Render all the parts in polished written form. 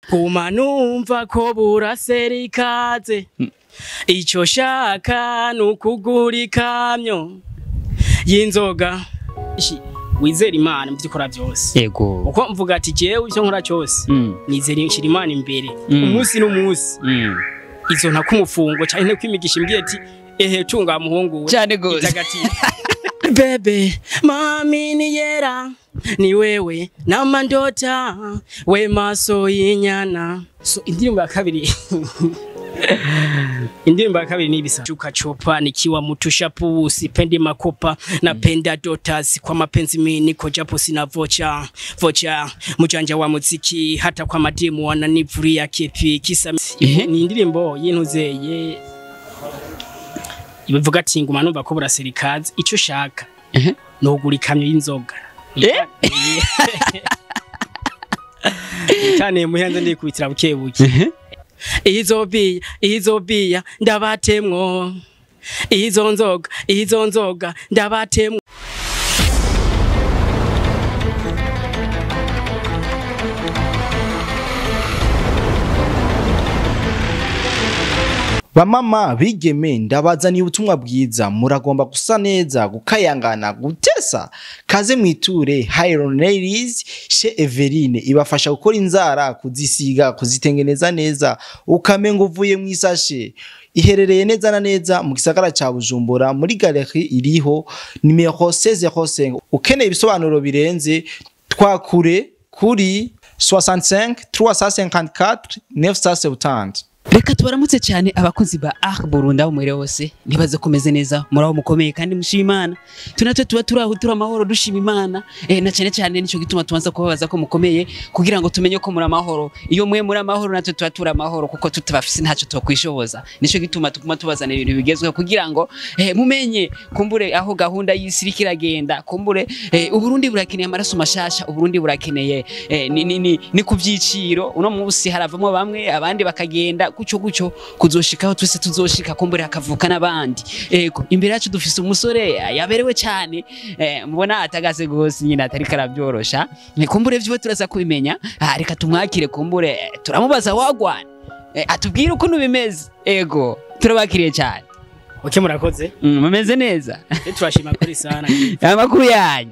Guma numva ko burasera ikaze, ico shaka nukugura ikamyo y'inzoga. Wizera Imana mu byo ukora byose. Yego. Uko mvuga ati jewe ivyo nkora cyose nizera nshira Imana imbere umunsi n'umunsi. Izo nta kumufungo cyane kwimigisha imbwiye ati ehe tunga muhungu we cyane gose. Bebe mami ni yera ni wewe na mandota we maso y'inyana. So indirimbo ya kabiri indirimbo ya kabiri ni ibisa chuka chopa nikiwa mutushapu sipendi makopa napenda daughters kwa mapenzi mimi niko japo sina vocha vocha mujanja wa muziki hata kwa madimu wananivuria kepi kisa. Ni indirimbo y'intuzeye ivuga ati nguma numva ko burasera ikaze ico shaka nogura ikamyo y'inzoga. Cyane muhenze ndikubitira buke buke. Izo biya ndabatemwo, izo nzoga ndabatemwo. Bamama bigeme ndabazaniye ubutumwa bwiza, muragomba gusa neza, gukayangana, gutesa. Kaze mwiture Hiron Ladies chez Everine, ibafasha gukora inzara, kuzisiga, kuzitengeneza neza, ukamenga uvuye mu isashe. Iherereye neza na neza mu gisagara ca Bujumbura muri galerie iriho nimero 1605. Ukeneye ibisobanuro birenze twakure kuri 65 354 970. Reka tubaramutse cyane abakunzi ba Art Burundi aho muri hose, nibaze komeze neza, muraho mukomeye kandi mushima Imana. Tunatwe tuba turaho turi amahoro dushima Imana, na cyane cyane nico gituma tubanza kubabaza ko mukomeye kugira ngo tumenye ko muri amahoro. Iyo mwe muri amahoro natwe tuba turi amahoro kuko tutabafise ntaco twokwishoboza. Nico gituma tuguma tubazana ibintu bigezweho kugira ngo mumenye kumbure aho gahunda y'isi iriko iragenda, kumbure Uburundi burakeneye amaraso mashasha, Uburundi burakeneye ni kuvyiciro. Uno munsi haravamo bamwe abandi bakagenda gucyo gucyo kuzoshikaho twese tuzoshika kumbure hakavuka nabandi. Ego imbere yacu dufise umusore yaberewe cyane, mubona atagase gose nyina atari karabyorosha. Kumbure vyiwe turaza kubimenya. Reka tumwakire kumbure turamubaza wagwana, atubwire ukuntu bimeze. Ego turabakiriye cyane. Okay, murakoze. Mumeze neza. Turashima kuri sana. Amakuru yanyu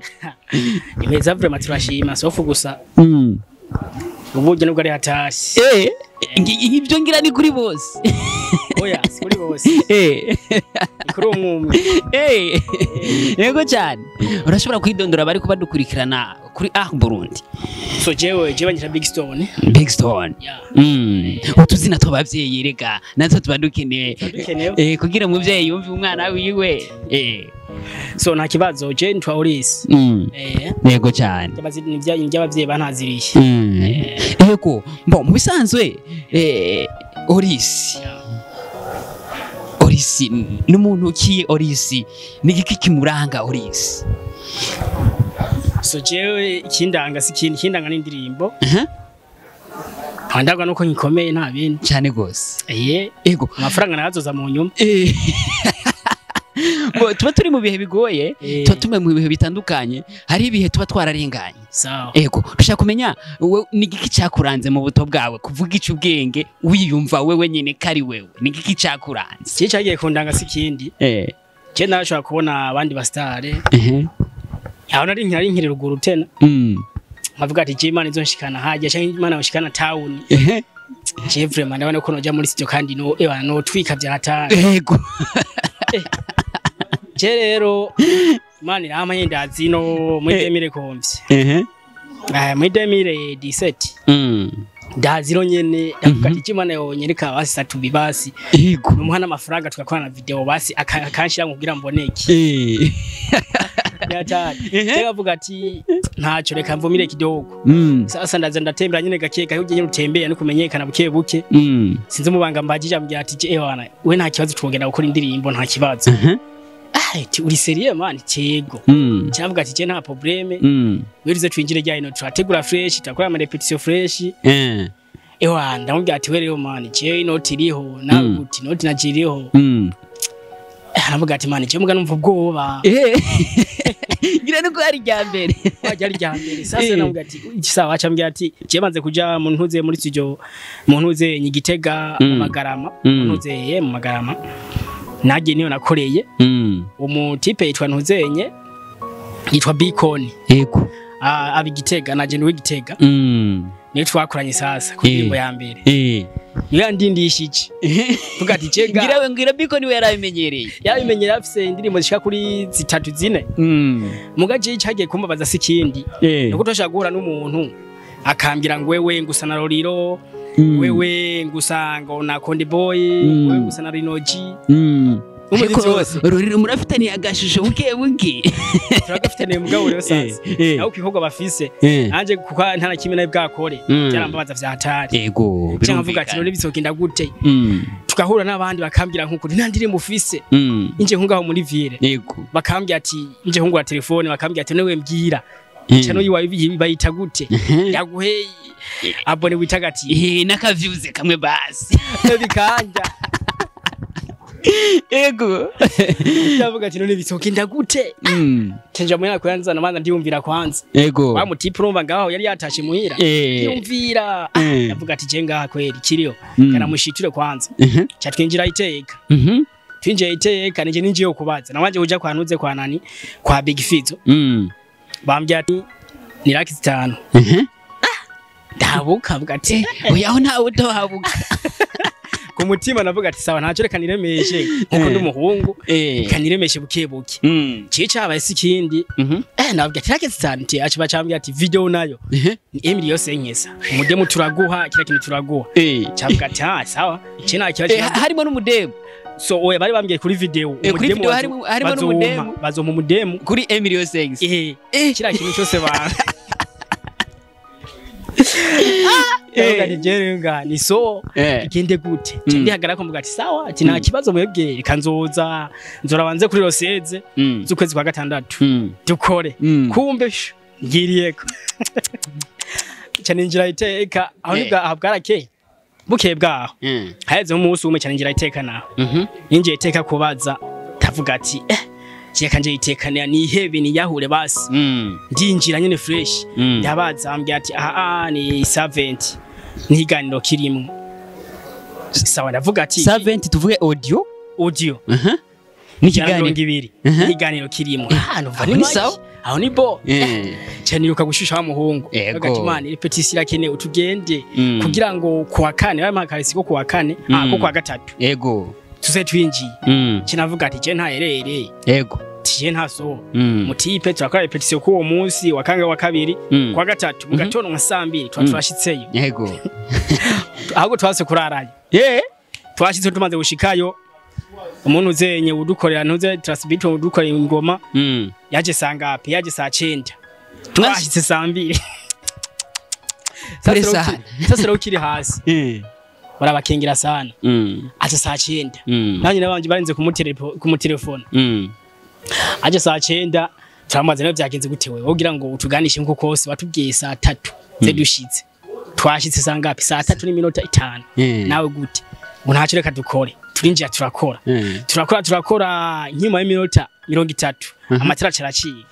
imeza vraiment turashima sofu gusa. Uburyo nubwo ari hatashye. Ibyo ngira ni kuri bose. Oya, si kuri bose. Ni kuri umwe. Yego cyane. Urashobora kwidondora bari kuba dukurikirana kuri Art Burundi. So jewe nyita Big Stone. Big Stone. Yeah. Utuzina tw'abavyeyi rega natwe tuba dukeneye. Kugira umuvyeyi yumve umwana wiwe. So nta kibazo je ntwa Oris. Yego cyane. Ni by'abavyeyi bantaziriye. Yego, mbo mu bisanzwe Oris. Oris n'umuntu ki Oris ni giki kimuranga Oris? So jewe ikindanga si ikindi, ikindanga n'indirimbo. Ndagwa nuko nkikomeye nta bindi. Cyane gose. Yego, amafaranga nazoza mu nyuma. Bo tuba turi mu bihe bigoye, tuba turi mu bihe bitandukanye, hari ibihe tuba twararenganye. Sawa. Ego, dushaka kumenya ni giki cyakuranze mu buto bwawe kuvuga ico ubwenge wiyumva wewe nyine kari wewe. Ni giki cyakuranze? Cyo cyagiye kundanga si ikindi. Je narashobora kubona abandi bastare. Aho nari nkiri ruguru tena. Nkavuga ati je Imana izonshikana hajya cyangwa Imana yoshikana town. Je vraiment ndabona ko noja muri studio kandi no ewa no twika bya hatari. Ego. Je rero Imana irampa yendazi no muri 2010. Muri 2017. Ndaziro nyene ndavuga ati Imana yonyereka basi satu bibasi. Yego. Numuha n'amafaranga tugakorana video basi akanshira kugira mboneke. Yatari. Ndavuga ati ntacyo reka mvumire kidogo. Sasa ndaza ndatembera nyene gake gake uje nyene utembera no kumenyekana buke buke. Sinzi mubanga mbajije ambwira ati je wana we nta kibazo twogenda gukora indirimbo nta kibazo. Ati uri serieux man cego. Cyavuga ati je nta probleme. Wirize twinjire rya ino turategura fresh turakora ama repetition fresh. Ewa ndamubwira ati we rero man je inoti iriho nawe uti inoti najiriho. Aravuga ati man je muga numva ubwoba. Ngira nuko ari rya mbere. Ari rya mbere. Sasa navuga ati sawa acha mbwira ati je banze kuja mu ntuze muri studio mu ntuze Nyigitega mu Magarama mu ntuze mu Magarama. Nagiye niyo nakoreye. Umutipe yitwa Ntuzenye yitwa Bicon. Yego. Abigitega naje niwe Gitega. Niyo twakoranye sasa ku ndirimbo ya mbere. Niyo ndindishije. Vuga ati cega. Ngira ngira Bicon we yarabimenyereye. Yarabimenyereye afise indirimbo zishika kuri 3 4. Mugaje cyagiye kumbabaza sikindi. Nuko toshaka guhura n'umuntu akambira ngo wewe ngusa na Roriro, wewe ngusa ngo na Konde Boy, wewe ngusa na Rinoji. Roriro murafitaniye agashusho buke buke. Turagafitaniye mugabo rero sasa. Naho kwikorwa bafise. Nanje kuko nta na kimwe nawe bwakore. Byarambabaza vya hatari. Yego. Cyangwa ati none bizogenda gute? Tugahura n'abandi bakambira nkuko nta ndirimbo ufise. Inje nkungaho muri ville. Yego. Bakambira ati inje nkungura telefone bakambira ati newe mbwira. Chano yiwa bayita gute? Yaguhe abone witagati. Nakavyuze kamwe basi. Bikanja. Ego. Ndavuga ati none bizogenda gute? Cenja muhira kwanza namanza ndiyumvira kwanza. Ego. Wa mutipe urumva ngaho yari yatashe muhira. Ndiyumvira. Ndavuga ati je ngaha kweri kiriyo. Kanamushitire kwanza. Cha twinjira iteka. Twinjiye iteka nije ninjiye kubaza. Nawanje kuja kwa ntuze kwa nani? Kwa Big Fizzo. Bambya ati ni laki 5. Ndabuka mvuga ati oya aho ntawe utohabuka. Ku mutima navuga ati sawa ntacyo reka niremeshe nkuko ndi umuhungu kaniremeshe buke buke. Ciye cabaye sikindi. Navuga ati laki 5 ti acha bacambya ati video nayo ni Emily yose nkesa. Umudemu turaguha kila kintu turaguha. Cavuga ati ah sawa cye nta kibazo. Harimo n'umudemu. So oya bari bambwiye kuri video umudemu harimo n'umudemu bazoma umudemu kuri Emily yose. Kila kintu cyose ba. Ni so igende gute ndihagara ko mvuga ati sawa ati nta kibazo mwebwe reka nzoza nzorabanze kuri Roseze z'ukwezi kwa 6 dukore kumbe ngiriyeko cyane injira iteka aho nibwa aha bwarakeye bukeye bwaho haheze umunsi umwe cyane injira iteka naho ninjiye iteka kubaza ndavuga ati reka nje itekane nihebe niyahure basi ndinjira nyene fresh ndabaza ambya ati aha ni servant nihiganiro kirimo sawa ndavuga ati servant tuvuge audio ni kiganiro ngibiri nihiganiro kirimo numva ni sawa aho ni bo cyane iruka gushusha wa muhungu agati man repetition irakene utugende kugira ngo kuwa kane bari ko kuwa kane ko kuwa gatatu yego tuze twinjiye kinavuga ati je nta erere yego tije nta so mutipe turakora repetition ko uwo munsi wa kanga wa kabiri kwa gatatu mu gatondo nka saa 2 twashitseyo yego ahubwo twase kurarayo twashitse tumaze gushikayo umuntu uzenye udukorera ntuze transmit udukorera ingoma yaje sangapi yaje saa 9 twashitse saa 2 sasa rero ukiri hasi barabakengera sana aje saa 9 nanjye nabanje barinze kumutelefona aje saa 9 turamaze nayo byagenze gute wewe wogira ngo utuganishe nkuko kose batubwiye saa 3 zedushitse twashitse saa ngapi saa 3 n'iminota 5 nawe gute ngo ntacyo reka dukore turinjira turakora turakora nyuma y'iminota 30 amatara caracika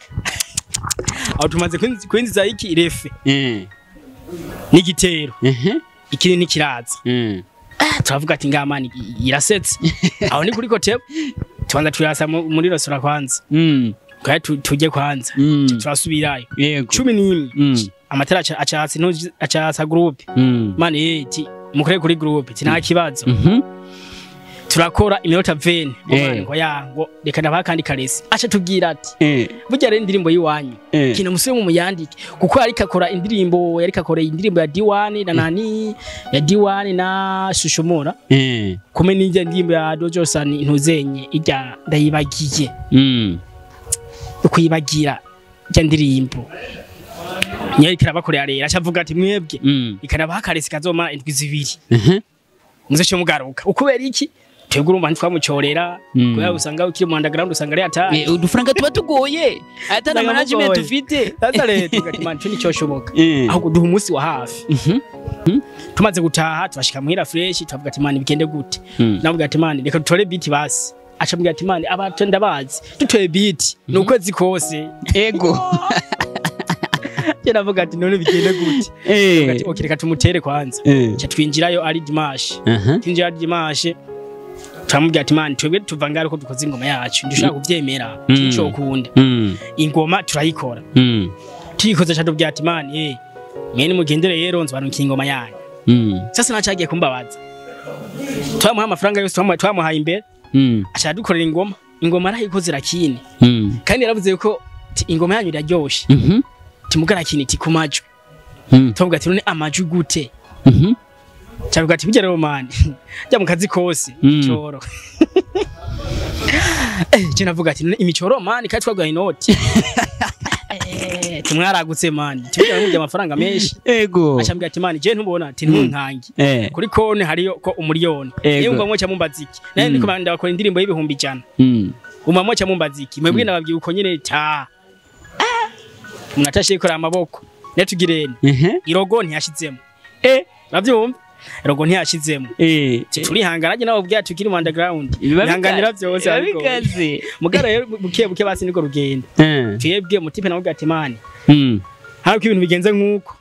aho tumaze kwinjiza iki irefe n'igitero ikiri nikiraza turavuga ati ngamani irasetse aho ni kuri kote tubanza turasa muri restaurant kwanza kwa tuje kwanza turasubirayo 11 amatara acatse acatsa group man eti mukore kuri group ati nta kibazo turakora iminota 20 ngo yango reka ndabaha kandi karesi acha tubwira ati burya rero indirimbo yiwanyu kintu musubire mu muyandike kuko ariko akora indirimbo yariko akora indirimbo ya D1 na nani ya D1 na Shushumura kume n'ijya indirimbo ya Dojo San intuzenye ijya ndayibagiye ukuyibagira ijya ndirimbo niyo ikirabakorera rero acha avuga ati mwebwe ikanabaha karesi kazoma indwi zibiri muze cyo mugaruka ukubera iki twebwe urumva ntitwamucorera kubera usanga ukiri mu underground usanga ari atari udufaranga tuba tugoye atana management ufite sasa rero tugatima cyo nicyoshoboka ahubwo duha umunsi wa hafi tumaze gutaha turashika muhira fresh tuvuga ati man bigende gute navuga ati man reka dutore beat basi Acambwira ati man, abantu ndabazi, dutoye beat ni ukwezi kose. Ego. Je navuga ati none bigende gute? Ati okay, reka tumutere kwanza. Cha twinjirayo ari dimanche. Twinjira ari dimanche, turamubwira ati man, twebwe tuva ngaho ko dukoze ingoma yacu, ndushaka kuvyemera cyo kunda. Ingoma turayikora. Tuyikoze, cha tubwira ati man, mwene mugendere rero, nzbanukiye ingoma yanyu. Sasa nacagiye kumbabaza, twamuha amafaranga yose, twamuhaye imbere, aca dukorera ingoma. Ingoma arayikoze rakini, kandi yaravuze ko ingoma yanyu iraryoshe, timugara kintu ti kumajwi. Tuvuga ati none amajwi gute? Cyavuga ati bijya rero man, jya mu kazi kose imicoro. Je navuga ati none imicoro man, kandi twagwaye inoti, tumwaragutse man, tubira mujya amafaranga menshi. Ego. Acambwira ati man, je ntubona ati ntunkangi kuri konti hariyo ko umuriyoni, niyo ngomwe cya mumbaza iki? Naye ndiko ndakora indirimbo y'100,000, umamwe cya mumbaza iki? Mwebwe nababwiye uko nyene ta mwatashe ikora amaboko netugirene. Irogo ntiyashizemo. Uravyumva, irogo ntiyashizemo. Turihangana je nabo bwa tukiri mu underground, ihanganira byose, ariko mugara rero buke buke basi niko rugenda. Twebwe mutipe nawe ati man, hariko ibintu bigenze nkuko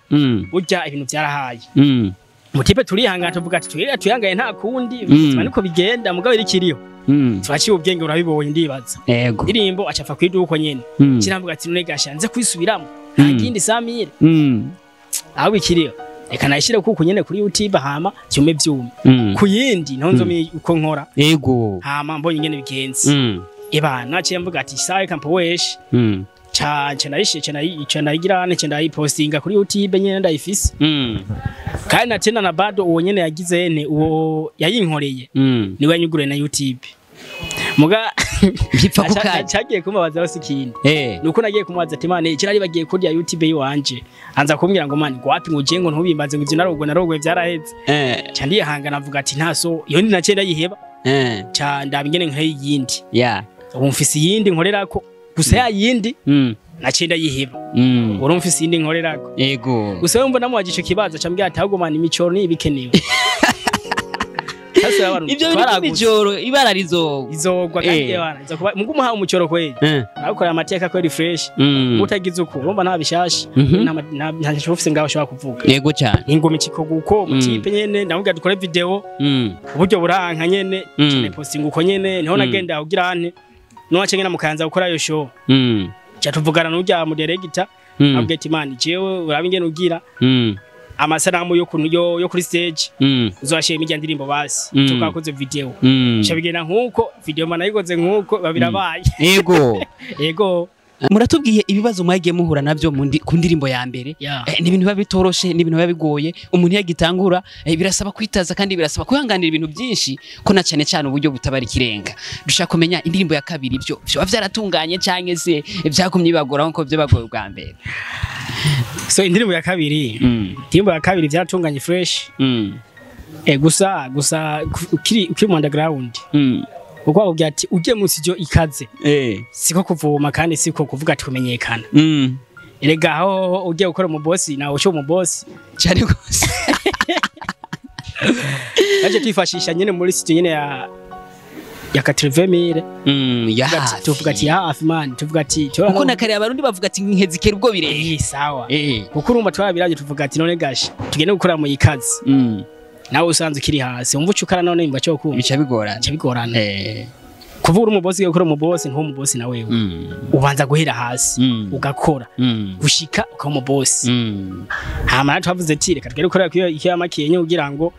burya ibintu byarahaye. Mutipe turihangana, tuvuga ati tuyihangaye nta kundi, niko bigenda, mugabo irikiriho twaciye ubwenge, urabibonye ndibaza. Indirimbo acafa kwiduko nyene, kiramvuga ati none gasha nze kwisubiramo nta kindi samire, aho ikiriyo reka nayishire kuko nyene kuri YouTube, hama cyume byume ku yindi ntonzo uko nkora. Ego. Hama mbonye ingene bigenze, eba naciye mvuga ati sawe kampowesh cha cha nayishe cha nayica nayigirane cha ndayipostinga kuri YouTube nyene ndayifise. Kandi natena na bado uwo nyene yagize ene uwo yayinkoreye, niwe yanyugure na YouTube muga bipfa kukaje. Cyagiye kumubaza hose ikindi nuko nagiye kumubaza ati man, iki nari bagiye kurya YouTube yiwanje, anza kumbwira ngo man, ngo wapi, ngo je ngo ntubimbaze, ngo ivyo narogwe narogwe byaraheze. Ca ndihangana avuga ati ntaso iyo ndi naciye ndayiheba, ca ndaba ingene nkeye iyindi. Ubu mfise iyindi nkorerako, gusa ya yindi naciye ndayiheba, ubu mfise iyindi nkorerako. Ego. Gusa wumva namubaje ico kibazo, cambwira ati ahubwo man, imicoro ni ibikenewe. Ibyo biri kumijoro ibara rizo izogwa kandi bana izo kuba mugu muha umucoro kweli akora amateka kweli fresh, mutagize uko urumva nta bishasha nta ufise ngaho ushobora kuvuga. Yego cyane. Ingoma ikikoguko mutipe nyene ndamubwira dukore video, uburyo buranka nyene cyane, posting uko nyene niho nagenda kugira ane nuwace ngena mukanza gukora yo show, cha tuvugana n'urya mu director, abwiye ati man, jewe uraba ingene ugira amasanamu yo yo kuri stage, uzashira imijya ndirimbo basi tukakoze video, chabigena nkuko video mana yikoze nkuko babirabaye. Yego. Yego. Muratubwiye ibibazo mwagiye muhura navyo ku ndirimbo ya mbere. Ni ibintu biba bitoroshe, ni ibintu biba bigoye umuntu yagitangura, birasaba kwitaza kandi birasaba kwihanganira ibintu byinshi, ko na cyane cyane uburyo butabara ikirenga. Dushaka kumenya indirimbo ya kabiri byo byoba byaratunganye canke se byakumye bibagora nkuko byo bagoye bwa mbere? So indirimbo ya kabiri, indirimbo ya kabiri byaratunganye fresh. Gusa ukiri mu underground, kuko bakubwira ati ujye munsi jo ikaze, siko kuvoma kandi siko kuvuga ati kumenyekana. Erega aho ugiye gukora mu boss nawe ucyo mu boss cyane gose. Aje twifashisha nyene muri site nyene ya 80000. Ya hafi. Tuvuga ati ya hafi man, tuvuga ati kuko na kare abarundi bavuga ati nkezi ubwo birehe. Sawa. Kuko urumva twabiraje tuvuga ati none gashi tugende gukora mu ikaze. Nawe usanze ukiri hasi umva ucukara none imba cyo kumva bica bigorana. Bica bigorana. Kuvuga uri umubosi gukora umubosi nko umubosi na wewe ubanza guhera hasi ugakora gushika ukaba umubosi. Hama twavuze ati reka tugere gukora iyo makiye kugira ngo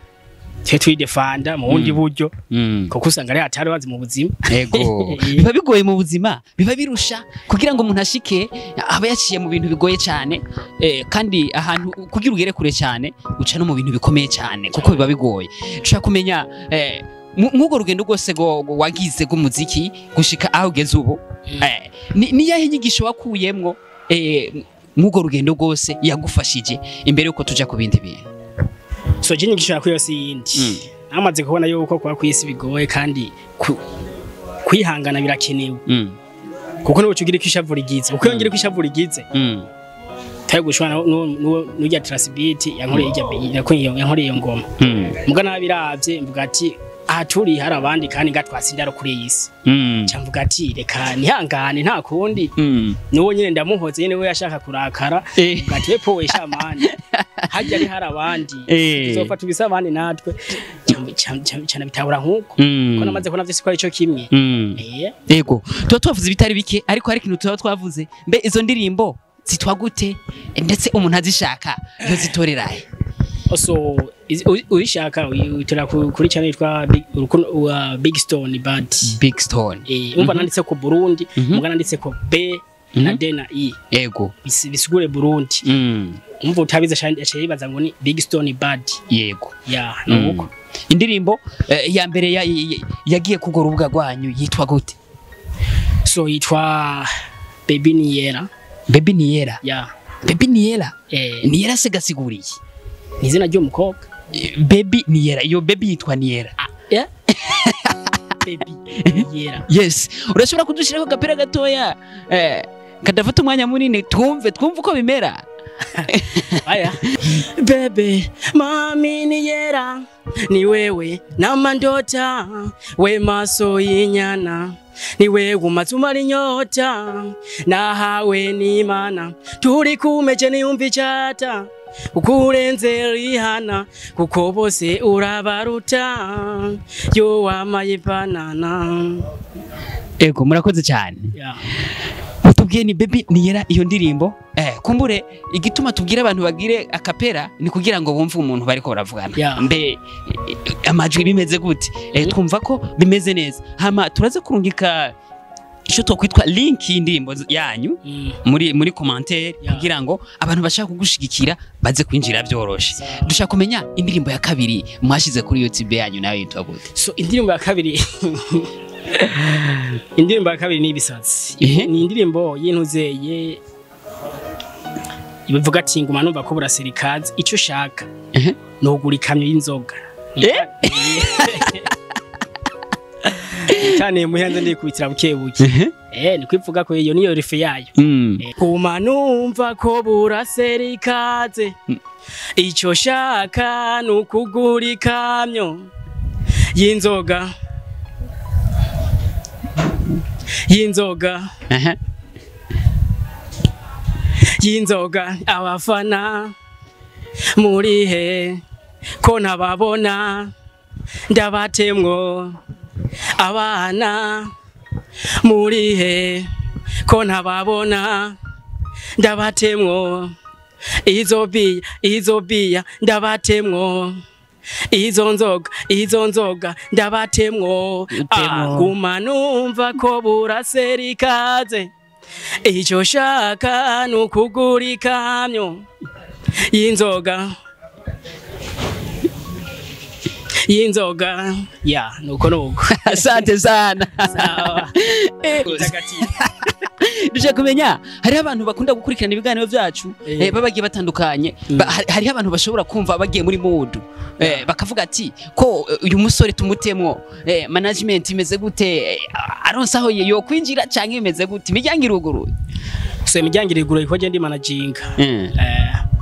twe twidefanda mu bundi buryo, kuko usanga ari atari wazi mu buzima. Yego. Biba bigoye mu buzima, biba birusha kugira ngo umuntu ashike aba yaciye mu bintu bigoye cyane, kandi ahantu kugira ugere kure cyane uca no mu bintu bikomeye cyane, kuko biba bigoye. Dushaka kumenya mwugo rugendo rwose wagize rw'umuziki gushika aho ugeze ubu, ni yahe nyigisho wakuyemwo mwugo rugendo rwose yagufashije imbere yuko tuja ku bindi bintu? So je nyigisho yakuye yose yindi, namaze kubona yuko kwa kwisi bigoye kandi kwihangana birakenewe. Kuko niwe ucugira ikishavura igize, uko yongera ikishavura igize tayo gushwana n'urya Trasbeat yankoreye ijya yankoreye iyo ngoma. Muga nabiravye mvuga ati Aha turi hari abandi kandi ngatwasindaro kuri iyi si. Camvuga ati reka nihangane nta kundi. Nuwo nyene ndamuhoze nyene we yashaka kurakara. Ati wepo we shamani hajya ari hari abandi tuzofata ubisabane natwe. Cyane bitabura nkuko ko namaze kubona vyose ko ari cyo kimwe. Yego, tuba twavuze ibitari bike ariko hari ikintu tuba twavuze. Mbe izo ndirimbo zitwa gute ndetse umuntu azishaka yozitorerahe? So uyishaka uyitora kuri channel yitwa Big Stone Bad. Big Stone. Umva nanditse ko Burundi, muga nanditse ko B na D na I. Yego. Bisigure Burundi. Umva utabiza yibaza ngo ni Big Stone Bad. Yego. Ya, nuko. Indirimbo ya mbere yagiye kugora urubuga rwanyu yitwa gute? So yitwa Baby Niera. Baby Niera. Ya. Baby Niera. Niera se gasiguriye. Ni izina ry'umukobwa. Baby Niera. Iyo baby yitwa Niera. Yeah. Baby Niera. Yes. Urashobora kudushirako gapira gatoya kadafata umwanya munini twumve uko bimera. Aya. Baby, mami Niera, ni wewe na mandota, we maso y'inyana, ni wewe umatumara inyota, nahawe n'Imana, turi kumeje niyumva icata, ukurenze rihana, kuko bose urabaruta, yo wamaye banana. Ego, murakoze cyane. Yeah. Tubwiye ni Baby Niera iyo ndirimbo. Kumbure igituma tubwira abantu bagire akapera ni kugira ngo bumve umuntu bariko baravugana. Mbe amajwi bimeze gute? Twumva ko bimeze neza. Hama turaze kurungika ico twokwitwa link y'indirimbo yanyu muri commentaire kugira ngo abantu bashaka kugushigikira baze kwinjira byoroshe. Dushaka kumenya indirimbo ya kabiri mwashize kuri YouTube yanyu nayo yitwa gute? So indirimbo ya kabiri indirimbo ya kabiri ni ibisatsi. Ni indirimbo y'intuzeye ivuga ati nguma numva ko burasirikazi icyo ushaka nogura ikamyo y'inzoga. Cyane muhanze ndikubitira bukebuke. Ni kwivuga ko iyo niyo rife yayo. Kuma numva ko buraserikaze icyo shaka nukugura ikamyo y'inzoga. Y'inzoga. Y'inzoga abafana murihe ko ntababona ndabatemwo abana murihe ko ntababona ndabatemwo izo biya ndabatemwo izo nzoga ndabatemwo guma numva ko buraserikaze icyo shaka nukugura ikamyo y'inzoga. Ya nuko. Asante sana. Sawa. Dushaka kumenya hariho abantu bakunda gukurikirana ibiganiro byacu babagiye batandukanye, hariho abantu bashobora kumva bagiye muri mood bakavuga ati ko uyu musore tumutemwo management imeze gute, aronse aho yo kwinjira canke imeze gute, imiryango iruguruye? So imiryango iruguruye ko je ndi managinga.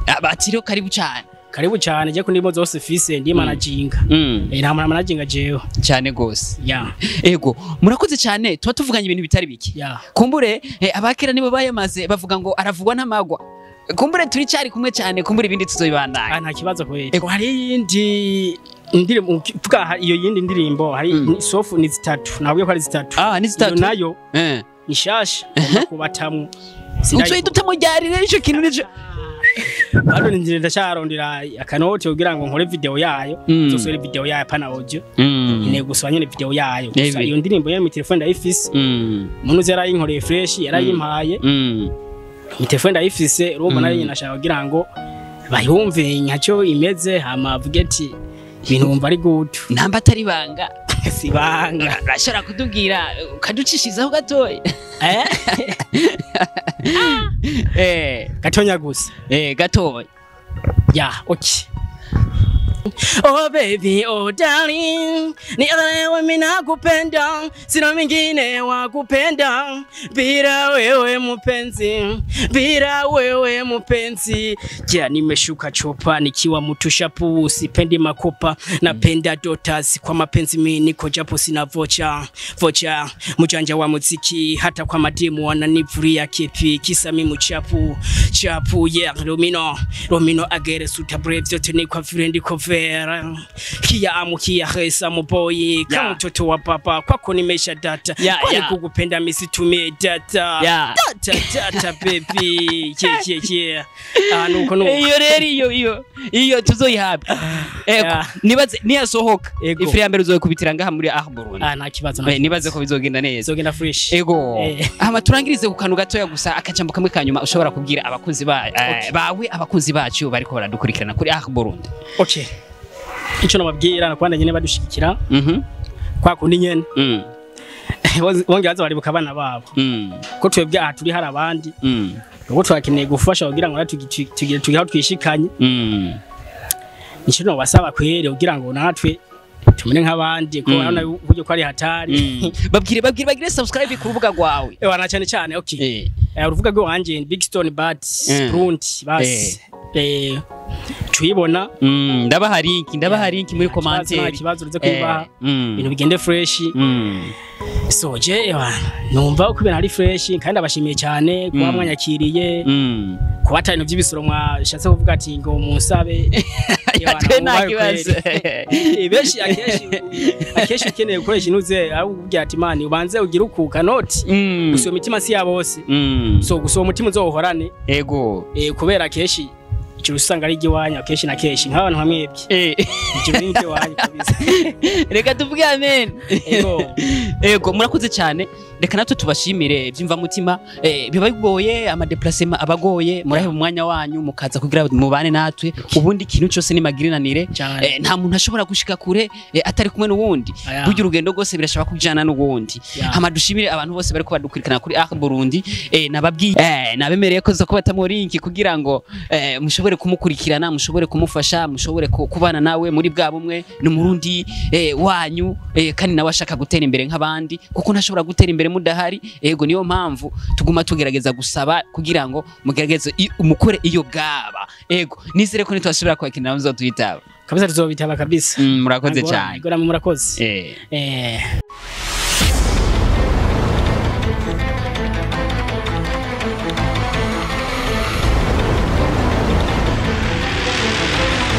Abatiro karibu cyane. Karibu cyane je kundimo zose fise ndi managinga. Nta muntu managinga jewe. Cyane gose. Yeah. Ego, murakoze cyane tuba tuvuganye ibintu bitari biki. Yeah. Kumbure abakera nibo bayamaze bavuga ngo aravugwa n'amagwa. Kumbure turi cyari kumwe cyane, kumbure ibindi tuzobibandanya. Nta kibazo kweli. Hari yindi indirimbo tuka iyo yindi ndirimbo hari sofu ni zitatu. Nabwiye ko ari zitatu. Ni zitatu. Iyo nayo ni shasha kubatamwo. Uzoyidutamo ryari rero ico kintu nico. Bado nje ndacarondera akanoti kugira ngo nkore video yayo, nzosore video yayo pana audio. Ine gusa nyene video yayo. Gusa iyo ndirimbo yari mu telefone ndayifise. Umuntu yarayinkoreye fresh, yarayimpaye. Mu telefone ndayifise, urumva nayo nyine nashaka kugira ngo bayumve nkaco imeze hama avuge ati ibintu wumva ari good. Namba atari banga. Si banga. Urashobora kutubwira ukaducishizaho gatoya? Gatonya gusa. Gatoya. Ya, okay. Oh baby, oh darling, ni wewe mimi nakupenda, sina mwingine wa kupenda bila wewe mpenzi, bila wewe mpenzi. Ja, nimeshuka chopa nikiwa mtu shapu, sipendi makopa, napenda dotas kwa mapenzi mimi niko japo sina vocha vocha, mjanja wa muziki hata kwa madimu wananivuria kipi, kisa mimi chapu chapu. Yeah, Romino Romino agere suta brave zote ni kwa vile ndiko vera kia amu kia hesa mboyi kama mtoto wa baba kwako nimesha data, kwani kukupenda mimi situmie data data data baby. Yeah yeah yeah. Ah, nuko nuko Iyo rero iyo tuzoyihabwa. Ego, nibaze niyasohoka ifri ya mbere uzoyikubitira ngaha muri Ah Burundi. Ah, nta kibazo. Nibaze ko bizogenda neza. Bizogenda fresh. Ego. Hama turangirize ku kantu gatoya gusa, akajambo kamwe kanyuma ushobora kubwira abakunzi bawe, abakunzi bacu bariko baradukurikirana kuri Ah Burundi. Okay. Ico nababwira nakwanda nyene badushigikira. Kwa kundi nyene. Bongera baza baribuka abana babo. Ko twebwe aha turi hari abandi. Ubwo twakeneye gufasha kugira ngo tugire aho twishikanye. Nico nobasaba kwere kugira ngo natwe tumene nk'abandi ko urabona uburyo ko ari hatari. Babwire bagire subscribe ku rubuga rwawe. Ewa na cyane cyane okay. Urubuga rwanje Big Stone Bad Burundi basi. Tuyibona. Ndabaha link muri commentaire. Nta kibazo uruze kwibaha. Ibintu bigende fresh. So je numva uko ibintu ari fresh kandi abashimiye cyane kuba mwanyakiriye. Kuba atari ibintu by'ibisoro mwashatse kuvuga ati ngo munsabe. Twe nta kibazo. Benshi akenshi ukeneye gukoresha inuze aho ubwira ati mani ubanze ugire ukuka noti. Gusa iyo mitima si ya bose. So gusa uwo mutima uzohorane. Ego. Kubera akenshi icyo usanga ari igiwanya akenshi na kenshi nk'abantu hamwebye. Icyo ni igiwanya kabisa. Reka tuvuge amen. Ego. Ego, murakoze cyane. Reka natwe tubashimire byimva mutima. Biba bigoye ama déplacement abagoye, muraheba umwanya wanyu mukaza kugira mubane natwe. Ubundi ikintu cyose ni magirinanire. Nta muntu ashobora gushika kure atari kumwe n'uwundi. Burya urugendo rwose birashobora kujana n'uwundi. Hama dushimire abantu bose bariko badukurikirana kuri Ah Burundi. Nababwiye nabemereye ko zo kubatamo link kugira ngo mushobore kumukurikirana, mushobore kumufasha, mushobore kubana nawe muri bwa bumwe n'umurundi wanyu, kandi nawe ashaka gutera imbere nk'abandi kuko ntashobora gutera imbere mudahari. Ego, niyo mpamvu tuguma tugerageza gusaba kugira ngo mugerageze umukore iyo bwaba. Ego, nizere ko nitwasubira kwakira muzotwitaba kabisa, tuzobitaba kabisa. Murakoze cyane. Ego, namwe murakoze.